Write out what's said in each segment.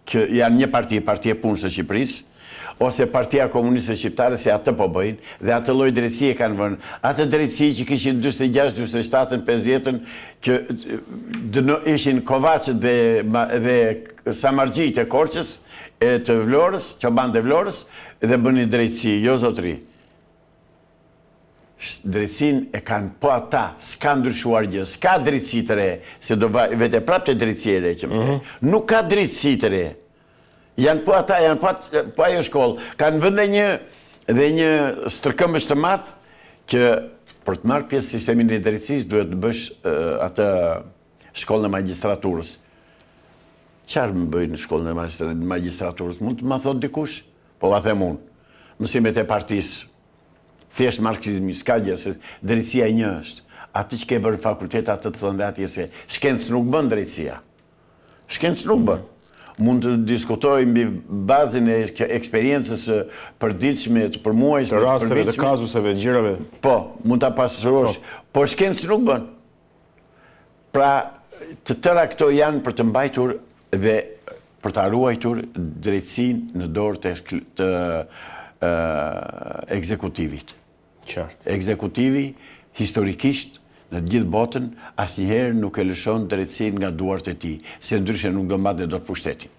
që janë një parti, Partia e Punës e Shqipërisë, ose Partia Komuniste Shqiptare, se atë po bëjnë, dhe atë lloj drejtësie kanë vënë, atë drejtësi që kishin 46, 47, 50-ën, që dëno, ishin Kovaçët dhe, dhe Samarxhijtë e Korçës, e të Vlorës, çobanët e Vlorës, dhe bënin drejtësi, jo zotëri. Drejtësinë e kanë po ata, s'ka ndryshuar gjë, s'ka drejtësi të re, se do vete prapë te drejtësi e re që më the. Nuk ka drejtësi të re. Janë po ata, janë po, po ajo shkollë. Kanë vënë dhe një dhe një stërkëmbësh të madh që për të marrë pjesë në sistemin e drejtësisë duhet të bësh atë shkollën e magjistraturës. Çfarë më bëjnë në shkollën e magjistraturës? Mund të ma thotë dikush? Po ma them unë. Mësimet e partisë Thjesht marksizmi, s'ka gjë, se drejtësia një është. Atë që ke bërë në fakultet, atë të thonë dhe atje se shkencë nuk bën drejtësia. Shkencë nuk bën. Mund të diskutoj mbi bazën e eksperiencës së përditshme, të përmuajshme, të rasteve, të kazuseve, gjërave. Po, mund ta pasurosh, po. por shkencë nuk bën. Pra, të tëra këto janë për të mbajtur dhe për ta ruajtur drejtësinë në dorë të, të ekzekutivit. Qartë. Ekzekutivi, historikisht, në të gjithë botën, asnjëherë nuk e lëshon drejtësinë nga duart e tij, se ndryshe nuk do mbante dot pushtetin.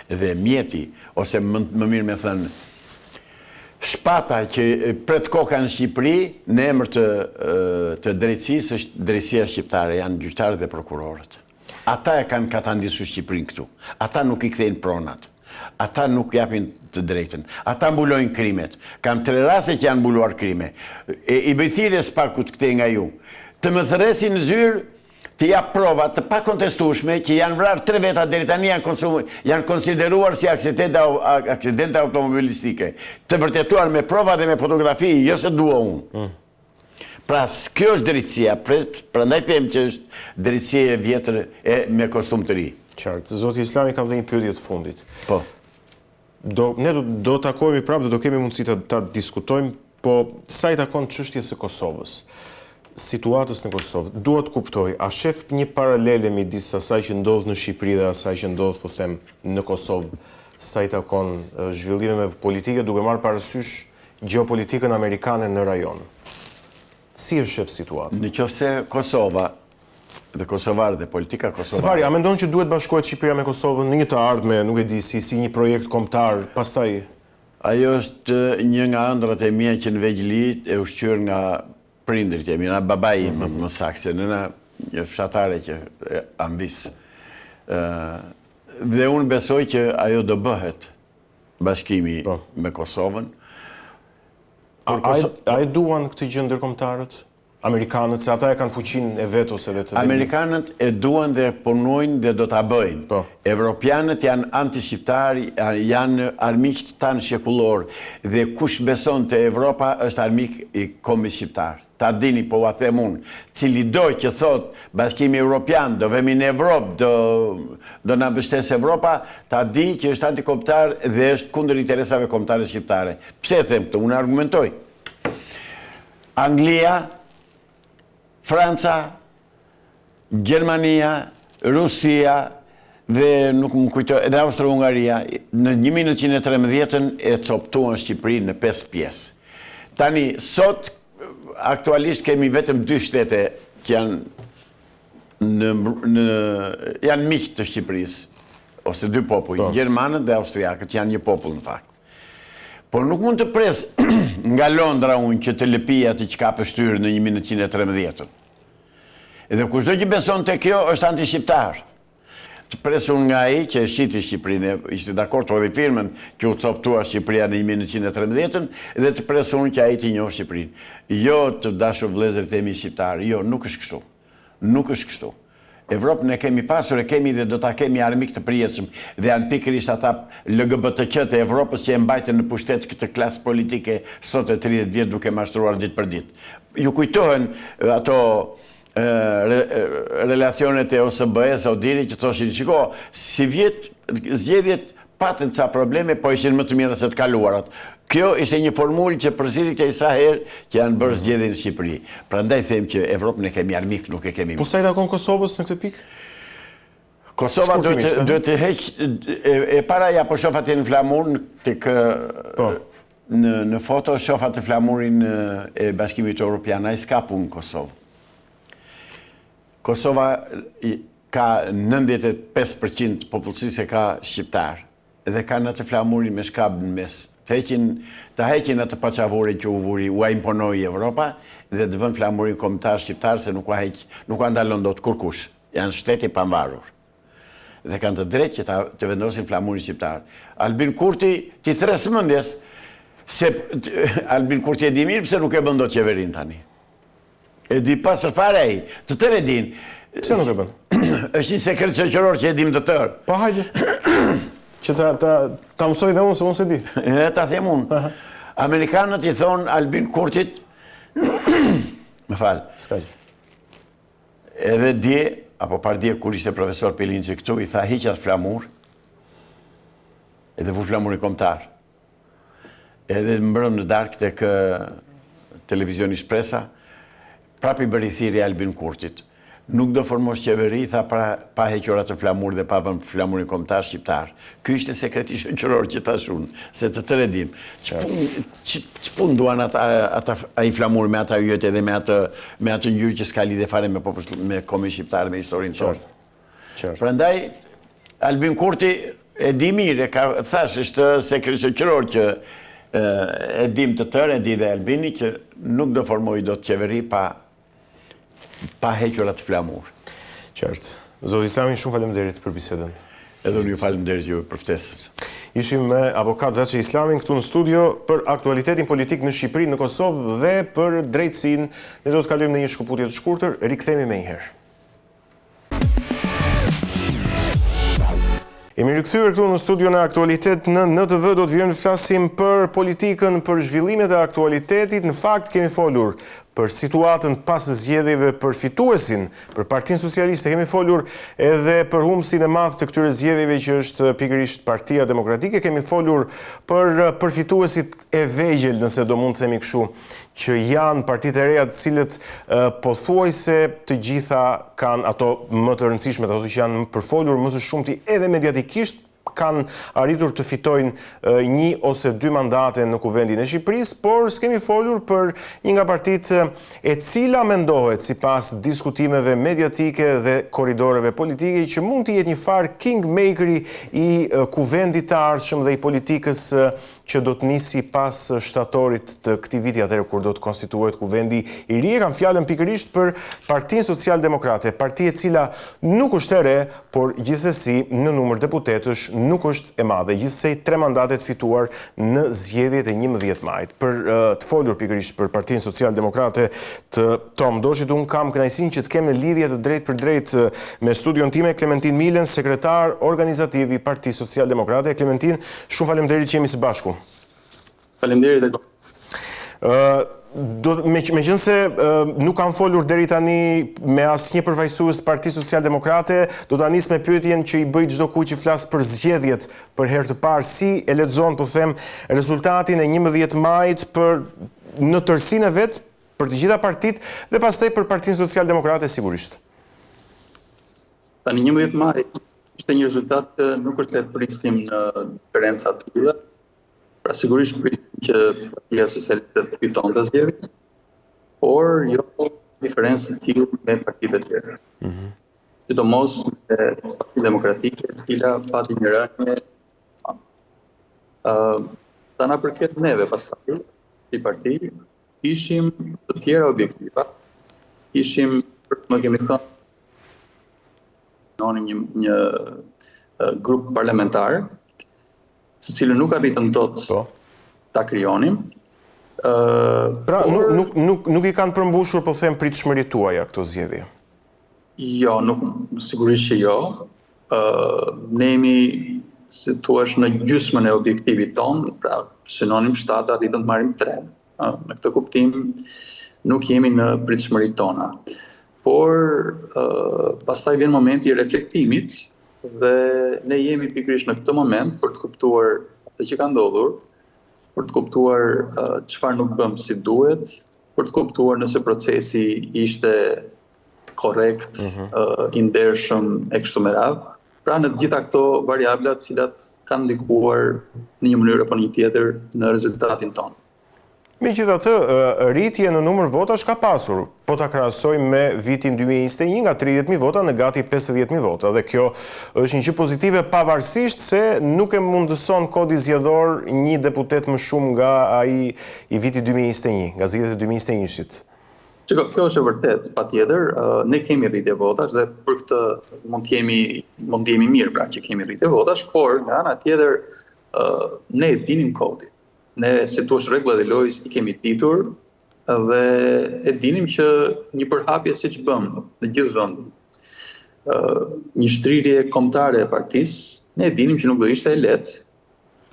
Dhe mjeti, ose më, më mirë me thënë, shpata që pret koka në Shqipëri, në emër të, të drejtësisë, është drejtësia shqiptare, janë gjyqtarët dhe prokurorët. Ata e kanë katandisur Shqipërinë këtu. Ata nuk i kthejnë pronat. Ata nuk japin të drejtën. Ata mbulojnë krimet. Kam tre raste që janë mbuluar krime. E, I bëj thirrje SPAK-ut këtej nga ju. Të më thërresin në zyrë të jap prova të pakontestueshme që janë vrarë tre veta deri tani janë konsum, janë konsideruar si aksidente aksidente automobilistike, të vërtetuar me prova dhe me fotografi, jo se dua unë. Mm. Pra, kjo është drejtësia, prandaj them që është drejtësi e vjetër e me kostum të ri. Qartë. Zoti Islami kam dhe një pyetje të fundit. Po. Do ne do do takohemi prapë dhe do kemi mundësi ta ta diskutojmë, po sa i takon çështjes së Kosovës, situatës në Kosovë, dua të kuptoj, a shef një paralele midis asaj që ndodh në Shqipëri dhe asaj që ndodh, po them, në Kosovë, sa i takon zhvillimeve politike duke marrë parasysh gjeopolitikën amerikane në rajon. Si e shef situatën? Në qoftë se Kosova dhe kosovarët dhe politika kosovare. Së pari, a mendon që duhet bashkohet Shqipëria me Kosovën në një të ardhme, nuk e di, si si një projekt kombëtar, pastaj Ajo është një nga ëndrrat e mia që në vegjëli e ushqyer nga prindërit e mi, nga babai im më, më saktë, se nëna një fshatare që amvis. Ë dhe unë besoj që ajo do bëhet bashkimi po. me Kosovën. A, a, a e duan këtë gjë ndërkombëtarët? Amerikanët, se ata e kanë fuqinë e vetos edhe të Amerikanët e duan dhe punojnë dhe do ta bëjnë. Po. Evropianët janë antishqiptarë, janë armiqtë tanë shekullorë dhe kush beson te Evropa është armik i kombit shqiptar. Ta dini, po ua them unë, cilido që thotë Bashkimi Evropian, do vemi në Evropë, do do na mbështesë Evropa, ta di që është antikombëtar dhe është kundër interesave kombëtare shqiptare. Pse e them këtë? Unë argumentoj. Anglia, Franca, Gjermania, Rusia dhe nuk më kujtoj, edhe Austro-Hungaria në 1913-ën e coptuan Shqipërinë në pesë pjesë. Tani sot aktualisht kemi vetëm dy shtete që janë në, në janë miq të Shqipërisë ose dy popuj, po. gjermanët dhe austriakët që janë një popull në fakt. Por nuk mund të pres nga Londra unë që të lëpijë atë që ka pështyrë në 1913-ën. Edhe kushdo që beson te kjo është antishqiptar. Të pres unë nga ai që e shiti Shqipërinë, ishte dakord hodhi firmën që u coptua Shqipëria në 1913-ën dhe të pres unë që ai të njohë Shqipërinë. Jo të dashur vëllezërit e mi shqiptarë, jo, nuk është kështu. Nuk është kështu. Evropën e kemi pasur, e kemi dhe do ta kemi armik të përjetshëm dhe janë pikërisht ata LGBTQ të Evropës që e mbajtën në pushtet këtë klasë politike sot e 30 vjet duke mashtruar ditë për ditë. Ju kujtohen ato relacionet e OSBE-së, ODIHR-it që thoshin, shiko, sivjet zgjedhjet patën ca probleme, po ishin më të mira se të kaluarat. Kjo ishte një formulë që përsëritej sa herë që janë bërë zgjedhje në Shqipëri. Prandaj them që Evropën e kemi armik, nuk e kemi Po sa i takon Kosovës në këtë pikë? Kosova duhet duhet të heq e, e para ja po shoh atje në flamur tek po. në në foto shoh atë flamurin e Bashkimit Evropian, ai s'ka punë në Kosovë. Kosova ka 95% popullsisë e ka shqiptar dhe kanë atë flamurin me shkab në mes. Të heqin ta heqin atë paçavure që u vuri, ua imponoi Evropa dhe të vënë flamurin kombëtar shqiptar se nuk ua heq, nuk ua ndalon dot kurkush. Janë shtet i pamvarur. Dhe kanë të drejtë që ta të vendosin flamurin shqiptar. Albin Kurti t'i thërrasë mendjes se Albin Kurti e di mirë pse nuk e bën dot qeverinë tani. E di pastër fare ai, të tërë e dinë. Pse nuk e bën? Është një sekret shoqëror që e dim të tërë. Po hajde. Që ta ta ta mësoj dhe unë se unë s'e di. E ta them unë. Amerikanët i thonë Albin Kurtit, më fal. S'ka gjë. Edhe dje, apo pardje kur ishte profesor Pilinçi këtu, i tha hiq atë flamur, edhe vu flamurin kombëtar. Edhe mbrëm në darkë tek televizioni Shpresa, prapë i bëri thirrje Albin Kurtit. Nuk do formosh qeveri, tha pra, pa hequr atë flamur dhe pa vënë flamurin kombëtar shqiptar. Ky ishte sekreti shoqëror që thashë unë, se të tërë e dim. Ç'punë duan ata ata ai flamur me ata yjet edhe me atë me atë ngjyrë që s'ka lidhje fare me popull me kombin shqiptar me historinë tonë. Qartë. Prandaj Albin Kurti e di mirë, e ka thashë është sekret shoqëror që e dim të tërë, e di dhe Albini që nuk do formojë dot qeveri pa pa hequr atë flamur. Qartë. Zoti Islami, shumë faleminderit për bisedën. Edhe unë ju faleminderit juve për ftesën. Ishim me avokat Zaçe Islamin këtu në studio për aktualitetin politik në Shqipëri, në Kosovë dhe për drejtësinë. Ne do të kalojmë në një shkëputje të shkurtër, rikthehemi menjëherë. Jemi rikthyer këtu në studion e Aktualitet në NTV, do të vijojmë të flasim për politikën, për zhvillimet e aktualitetit. Në fakt kemi folur për situatën pas zgjedhjeve për fituesin, për Partinë Socialiste, kemi folur edhe për humbësin e madh të këtyre zgjedhjeve që është pikërisht Partia Demokratike, kemi folur për përfituesit e vegjël, nëse do mund të themi kështu, që janë partitë e reja të cilët pothuajse të gjitha kanë ato më të rëndësishmet, ato që janë përfolur më së shumti edhe mediatikisht, kanë arritur të fitojnë një ose dy mandate në Kuvendin e Shqipërisë, por s'kemi folur për një nga partitë e cila mendohet sipas diskutimeve mediatike dhe korridoreve politike që mund të jetë një farë kingmakeri i Kuvendit të ardhshëm dhe i politikës që do të nisi pas shtatorit të këtij viti, atëherë kur do të konstituohet Kuvendi i ri. E kam fjalën pikërisht për Partinë Socialdemokrate, parti e cila nuk është e re, por gjithsesi në numër deputetësh nuk është e madhe, gjithsej tre mandate të fituar në zgjedhjet e 11 majit. Për të folur pikërisht për Partinë Socialdemokrate të Tom Doshit, unë kam kënaqësinë që të kem në lidhje të drejtpërdrejtë me studion time Klementin Milën, sekretar organizativ i Partisë Socialdemokrate. Klementin, Shumë faleminderit që jemi së bashku. Faleminderit edhe. Ë do me meqenëse nuk kam folur deri tani me asnjë përfaqësues të Partisë Socialdemokrate, do ta nis me pyetjen që i bëj çdokujt që flas për zgjedhjet për herë të parë, si e lexon, po them, rezultatin e 11 majit për në tërësinë e vet për të gjitha partitë dhe pastaj për Partinë Socialdemokrate sigurisht. Tani 11 maj ishte një rezultat që nuk është se prisnim në diferenca të tilla. Pra sigurisht prisnim që Partia Socialiste të fitonte zgjedhjet, por jo diferencë të tillë me partitë e tjera. Mm -hmm. Sidomos me Partinë Demokratike, e cila pati një rënie. Ë uh, sa na përket neve pastaj si parti, kishim të tjera objektiva, kishim, më kemi thënë, synonim një, një grup parlamentar, të cilën nuk arritëm dot po. ta krijonim. Uh, pra, por... nuk, nuk, nuk, nuk i kanë përmbushur, po them, pritshmëritë tuaja këto zgjedhje? Jo, nuk, sigurisht që jo. Uh, ne jemi, si thuash, në gjysmën e objektivit tonë, pra synonim 7, arritëm të marrim 3. Në këtë kuptim, nuk jemi në pritshmëritë tona. Por, pastaj vjen momenti i reflektimit dhe ne jemi pikërisht në këtë moment për të kuptuar atë që ka ndodhur, për të kuptuar çfarë nuk bëmë si duhet, për të kuptuar nëse procesi ishte korrekt, mm -hmm. i ndershëm e kështu me radhë. Pra në të gjitha këto variabla të cilat kanë ndikuar në një mënyrë apo në një tjetër në rezultatin tonë. Megjithatë, rritje në numër votash ka pasur, po ta krahasojmë me vitin 2021 nga 30.000 vota në gati 50.000 vota dhe kjo është një gjë pozitive pavarësisht se nuk e mundëson kodi zgjedhor një deputet më shumë nga ai i vitit 2021, nga zgjedhjet e 2021-shit. Shiko, kjo është e vërtetë, patjetër, ne kemi rritje votash dhe për këtë mund të jemi mund të jemi mirë pra që kemi rritje votash, por nga ana tjetër ne e dinim kodin. Ne si thua rregullat e lojës i kemi ditur dhe e dinim që një përhapje siç bëmë në gjithë vendin, një shtrirje kombëtare e partisë, ne e dinim që nuk do ishte e lehtë,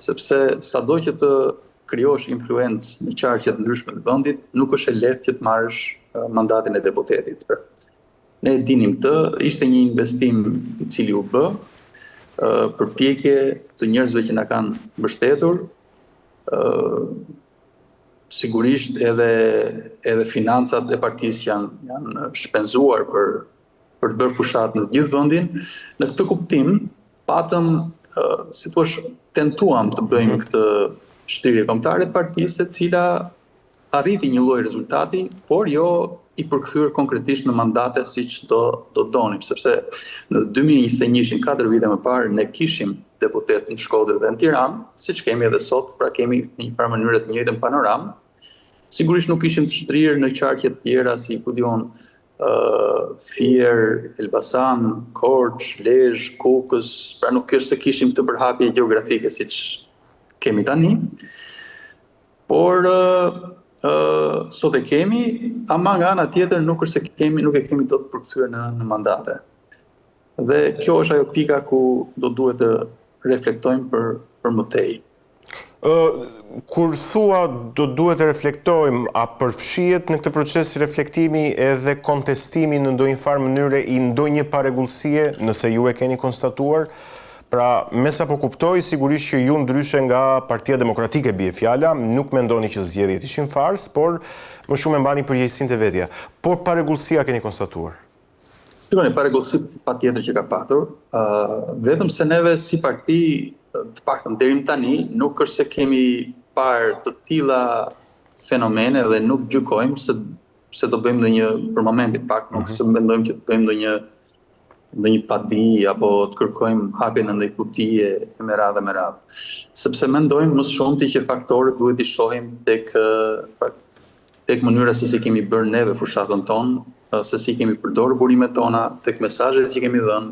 sepse sado që të krijosh influencë në qarqe të ndryshme të vendit, nuk është e lehtë që të marrësh mandatin e deputetit. Pra, ne e dinim këtë, ishte një investim i cili u bë, përpjekje të njerëzve që na kanë mbështetur, sigurisht edhe edhe financat e partisë janë janë shpenzuar për për të bërë fushatë në të gjithë vendin. Në këtë kuptim, patëm, si thua, tentuam të bëjmë mhm. këtë shtrirje kombëtare të partisë, e cila arriti një lloj rezultati, por jo i përkthyer konkretisht në mandate siç do do donim, sepse në 2021-shin, 4 vite më parë, ne kishim deputetë në Shkodër dhe në Tiranë, siç kemi edhe sot, pra kemi në një farë mënyre të njëjtën panoramë. Sigurisht nuk ishim të shtrirë në qarqe të tjera si ku di unë Fier, Elbasan, Korçë, Lezhë, Kukës, pra nuk është se kishim këtë përhapje gjeografike siç kemi tani. Por ë sot e kemi, ama nga ana tjetër nuk është se kemi, nuk e kemi dot përkthyer në në mandate. Dhe kjo është ajo pika ku do duhet të reflektojmë për për më tej. Ë kur thua do duhet të reflektojmë, a përfshihet në këtë proces reflektimi edhe kontestimi në ndonjë farë mënyre i ndonjë parregullsie, nëse ju e keni konstatuar? Pra, me sa po kuptoj, sigurisht që ju ndryshe nga Partia Demokratike bie fjala, nuk mendoni që zgjedhjet ishin farsë, por më shumë e mbani përgjegjësinë te vetja. Por parregullsi a keni konstatuar? Shikoni, parregullsi patjetër që ka patur, uh, vetëm se neve si parti, të paktën deri më tani, nuk është se kemi parë të tilla fenomene dhe nuk gjykojmë se se do bëjmë ndonjë për momentin pak, nuk mm -hmm. se mendojmë që të bëjmë ndonjë ndonjë padi apo të kërkojmë hapjen e ndonjë kutie e me radhë e me radhë. Sepse mendojmë më së shumti që faktorët duhet t'i shohim tek tek mënyra se si kemi bërë neve fushatën tonë, se si kemi përdorur burimet tona, tek mesazhet që kemi dhënë.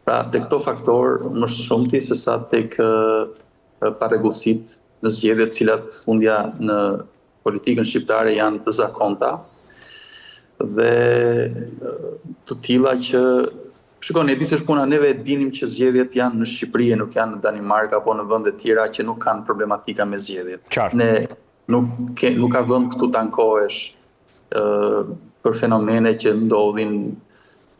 Pra, tek këto faktorë më së shumti se sa tek parregullsitë në zgjedhje të cilat fundja në politikën shqiptare janë të zakonta dhe të tilla që shikoni, e di si është puna, neve e dinim që zgjedhjet janë në Shqipëri e nuk janë në Danimarkë apo në vende të tjera që nuk kanë problematika me zgjedhjet. Qartë. Ne nuk ke nuk ka vend këtu të ankohesh ë për fenomene që ndodhin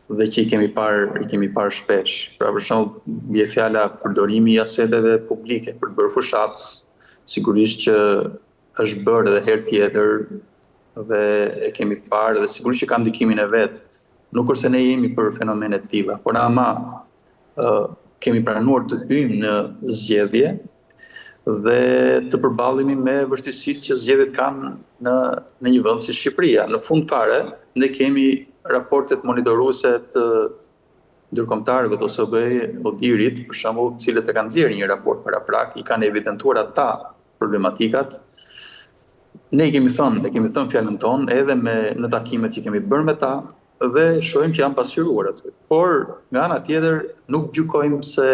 dhe që i kemi parë i kemi parë shpesh. Pra për shembull, bie fjala përdorimi i aseteve publike për të bërë fushatë, sigurisht që është bërë edhe herë tjetër dhe e kemi parë dhe sigurisht që ka ndikimin e vet. Nuk është se ne jemi për fenomene të tilla, por ama ë kemi pranuar të hyjmë në zgjedhje dhe të përballemi me vështirësitë që zgjedhjet kanë në në një vend si Shqipëria. Në fund fare, ne kemi raportet monitoruese të ndërkombëtarëve të OSBE ODIHR-it, për shembull, të cilët e kanë nxjerrë një raport paraprak, i kanë evidentuar ata problematikat. Ne i kemi thënë, ne kemi thënë fjalën tonë edhe me në takimet që kemi bërë me ta dhe shohim që janë pasqyruar aty. Por nga ana tjetër nuk gjykojmë se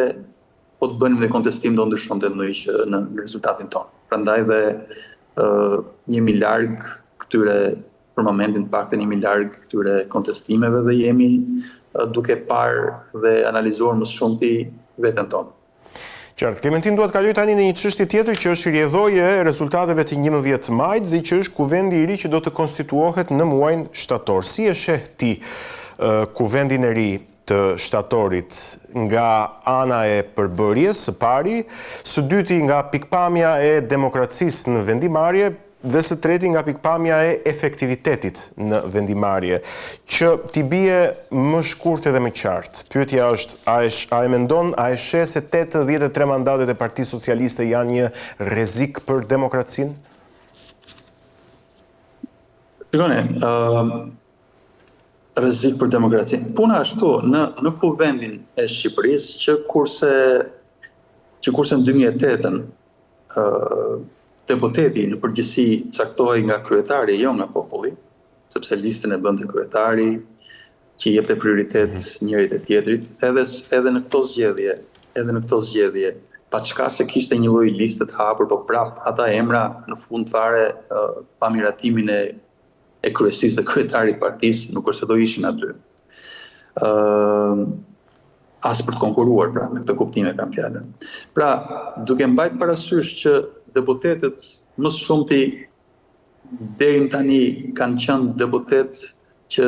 po të bënim dhe kontestim do ndryshonte ndonjë gjë në rezultatin tonë. Prandaj dhe ë jemi larg këtyre për momentin të paktën jemi larg këtyre kontestimeve dhe jemi duke parë dhe analizuar më së shumti veten tonë. Qartë. Klementin, dua të kaloj tani në një çështje tjetër që është rrjedhojë e rezultateve të 11 majit dhe që është kuvendi i ri që do të konstituohet në muajin shtator. Si e sheh ti kuvendin e ri të shtatorit nga ana e përbërjes së pari, së dyti nga pikëpamja e demokracisë në vendimmarrje, Dhe së treti nga pikëpamja e efektivitetit në vendimmarrje. Që t'i bie më shkurt edhe më qartë, pyetja është, a e a e mendon, a e sheh se 83 mandatet e Partisë Socialiste janë një rrezik për demokracinë? Shikoni, ë rrezik për demokracinë. Puna është këtu, në në Kuvendin e Shqipërisë që kurse që kurse në 2008-ën ë Deputeti në përgjithësi caktohej nga kryetari e jo nga populli, sepse listën e bënte kryetari, që i jepte prioritet mhm. njërit e tjetrit, edhe edhe në këto zgjedhje, edhe në këto zgjedhje, paçka se kishte një lloj liste të hapur, po prap ata emra në fund fare pa miratimin e e kryesisë dhe kryetarit të partisë nuk është se do ishin aty. Ë as për të konkurruar, pra, në këtë kuptim e kam fjalën. Pra, duke mbajt parasysh që deputetët më së shumti deri më tani kanë qenë deputetë që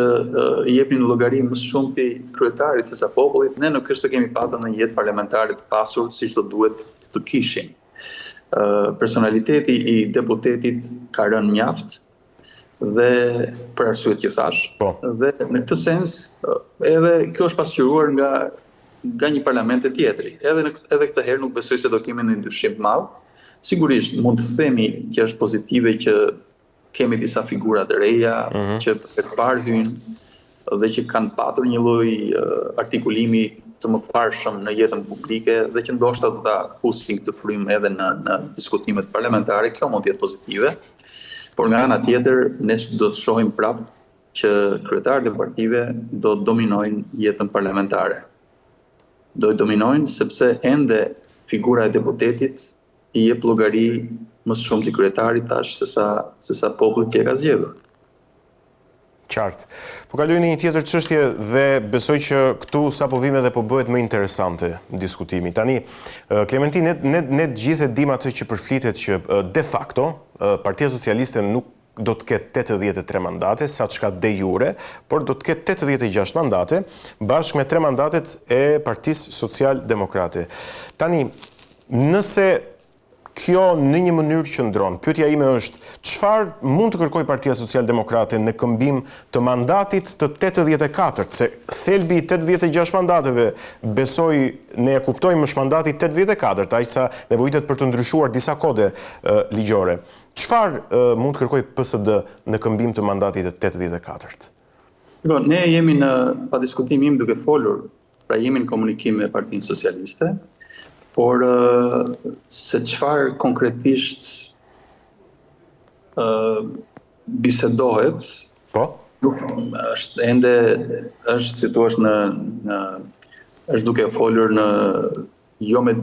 i jepnin llogari më së shumti kryetarit sesa popullit, ne nuk është se kemi patur një jetë parlamentare të pasur siç do duhet të kishim. Personaliteti i deputetit ka rënë mjaft, dhe për arsyet që thashë. Po. Dhe në këtë sens edhe kjo është pasqyruar nga nga një parlament te tjetri. Edhe në edhe këtë herë nuk besoj se do kemi ndonjë ndryshim të madh. Sigurisht mund të themi që është pozitive që kemi disa figura të reja mm -hmm. që për të parë hyjnë dhe që kanë patur një lloj artikulimi të mëparshëm në jetën publike dhe që ndoshta do ta fusin këtë frymë edhe në në diskutimet parlamentare, kjo mund të jetë pozitive. Por nga ana tjetër, ne do të shohim prapë që kryetarët e partive do të dominojnë jetën parlamentare. Do të dominojnë sepse ende figura e deputetit i jep llogari më së shumti kryetarit tash sesa sesa popullit që e ka zgjedhur. Qartë. Po kaloj në një tjetër çështje dhe besoj që këtu sa po vijmë edhe po bëhet më interesante diskutimi. Tani, Klementi, ne ne ne të gjithë e dimë atë që përflitet që de facto Partia Socialiste nuk do të ketë 83 mandate, sa çka de jure, por do të ketë 86 mandate, bashkë me 3 mandatet e Partisë Social Demokrate. Tani, nëse Kjo në një mënyrë qëndron. Pyetja ime është, çfarë mund të kërkojë Partia Socialdemokrate në këmbim të mandatit të 84-të, se thelbi i 86 mandateve, besoj ne e kuptojmë është mandati i 84-të, aq sa nevojitet për të ndryshuar disa kode ligjore. Çfarë mund të kërkojë PSD në këmbim të mandatit të 84-të? Po, ne jemi në pa diskutim jemi duke folur Pra jemi në komunikim me Partinë Socialiste, por se çfarë konkretisht bisedohet, po? Nuk është ende është si thua në në është duke folur në jo me